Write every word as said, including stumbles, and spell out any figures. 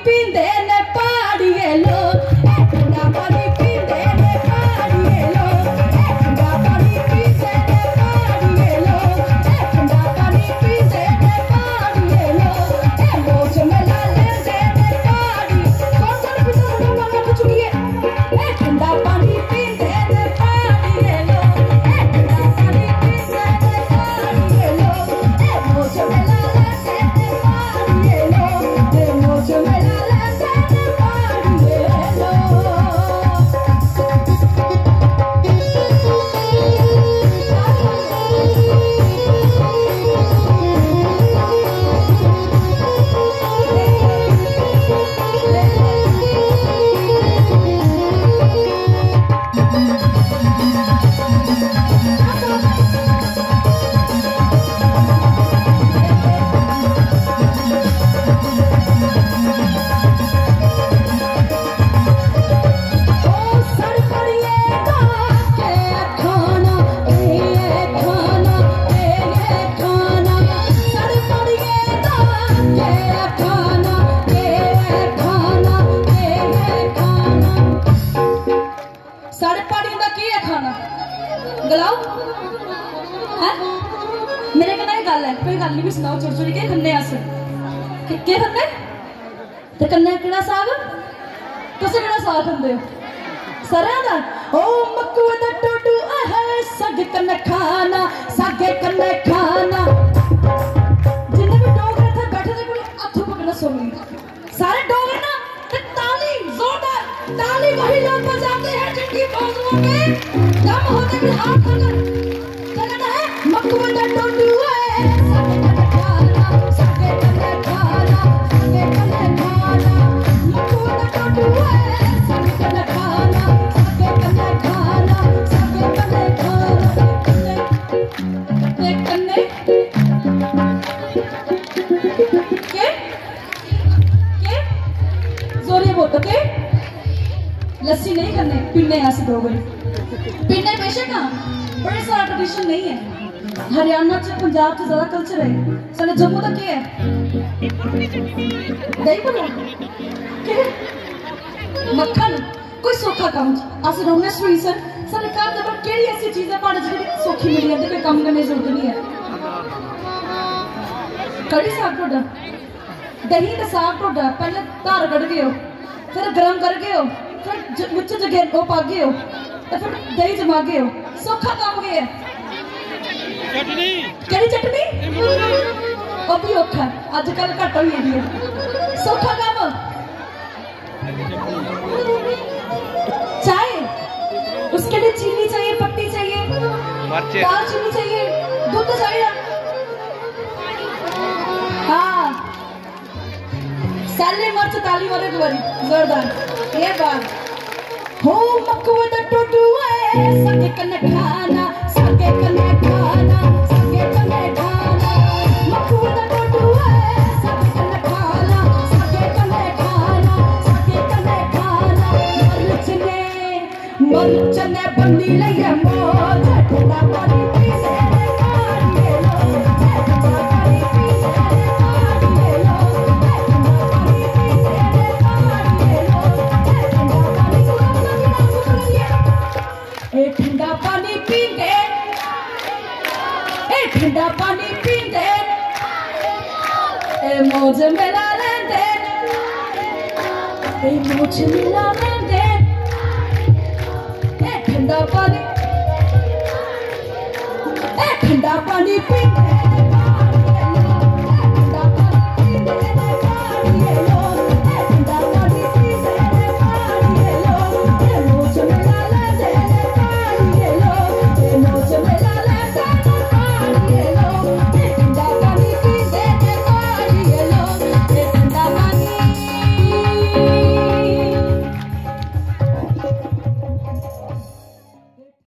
पींदे ने पहाड़िये लोक, ए ठंडा पानी पींदे ने पहाड़िये लोक, ए ठंडा पानी पींदे ने पहाड़िये लोक, ए ठंडा पानी पींदे ने पहाड़िये लोक, ए मौज मेला लेंदे ने पहाड़ी। कौन सा कुछ, कुछ चुनिए? ए ठंडा पानी पींदे ने पहाड़िये लोक, ए ठंडा पानी पींदे ने पहाड़िये लोक, ए मौज मेला लेंदे ने पहाड़िये लोक, ए मौज मेला लेंदे ने पहाड़िये लोक। साढ़े प्हाड़ियें दा केह् ऐ खाना? गलाओ। हैं? मेरे कन्नै एह् गल्ल ऐ, कोई गल्ल निं, मिगी सनाओ, चोरी चोरी केह् खन्ने अस? के-, केह् खन्ने? ते कन्नै केह्ड़ा साग? तुस केह्ड़ा साग खंदे ओ? सरेआं दा? ओ मक्कुए दा टोडू, आए हाय, सागे कन्नै खाना, सागे कन्नै खाना। जिन्ने बी डोगरे इत्थै बैठे दे, कोई हत्थ उप्पर कन्नै सुन। सारे डोगरे ना, ते ताली, जोरदार ताली वही लोग बजाते हैं जिनकी बाजुओं में दम होते, फिर हाथ होते। क्या कहता है? मक्कुए दा टोडू है, सागे कन्नै खाना, सागे कन्नै खाना, सागे कन्नै खाना। मक्कुए दा टोडू है, सागे कन्नै खाना, सागे कन्नै खाना, सागे कन्नै खाना। कन्नै, कन्नै, केह्? केह्? जोरियै बोलो, केह्? लस्सी नेईं खन्ने, पीने अस डोगरे। पीने बेशक हां, पर एह् साढ़ा ट्रेडिशन नेईं ऐ। हरियाणा च, पंजाब च ज्यादा कल्चर ऐ। साढ़े जम्मू दा केह् ऐ? देहीं भल्ला? केह्? मक्खन? कोई सौखा कम्म। अस रौह्ने सुई सर, साढ़े घर दे बाह्र केह्ड़ी ऐसी चीज ऐ प्हाड़ें च जेह्ड़ी सौखी मिली जंदी, कोई कम्म करने दी जरूरत निं ऐ? कढ़ी साग ढोडा, दही ते साग ढोडा, पैह्लें धार कड्ढगे ओ, फिर गर्म करगे ओ, फिर ज-, बिच जगेर ओह् पागे ओ, ते फिर दही जमागे ओ। सौखा कम्म केह् ऐ? चटनी। केह्ड़ी चटनी? ओह् बी औखा ऐ, अज्जकल घट्ट होई गेदी ऐ। सौखा कम्म। चाय, उसके लिए चीनी चाहिए, पत्ती चाहिए, मर्च। दालचीनी चाहिए, दूध चाहिए। हाँ, सैल्ले मर्च ताली मारो एक बारी, जोरदार। ये बात। हो मक्कुए दा टोडू ऐ, सागे कन्नै खाना, सागे कन्नै खाना, सागे कन्नै खाना। मक्कुए दा टोडू ऐ, सागे कन्नै खाना, सागे कन्नै खाना, सागे कन्नै खाना। मर्च ने, मर्च ने बन्नी लई ऐ मौज, ठंडा पानी पीने ने कारिये लो, ठंडा पानी पीने ने कारिये लो, ठंडा पानी पीने ने कारिये लो, ठंडा पानी। ए ठंडा पानी पींदे, ए ठंडा पानी पींदे, ए मौज मेला लैंदे, ए मौज मेला लैंदे, ए ठंडा पानी, ए ठंडा पानी पींदे।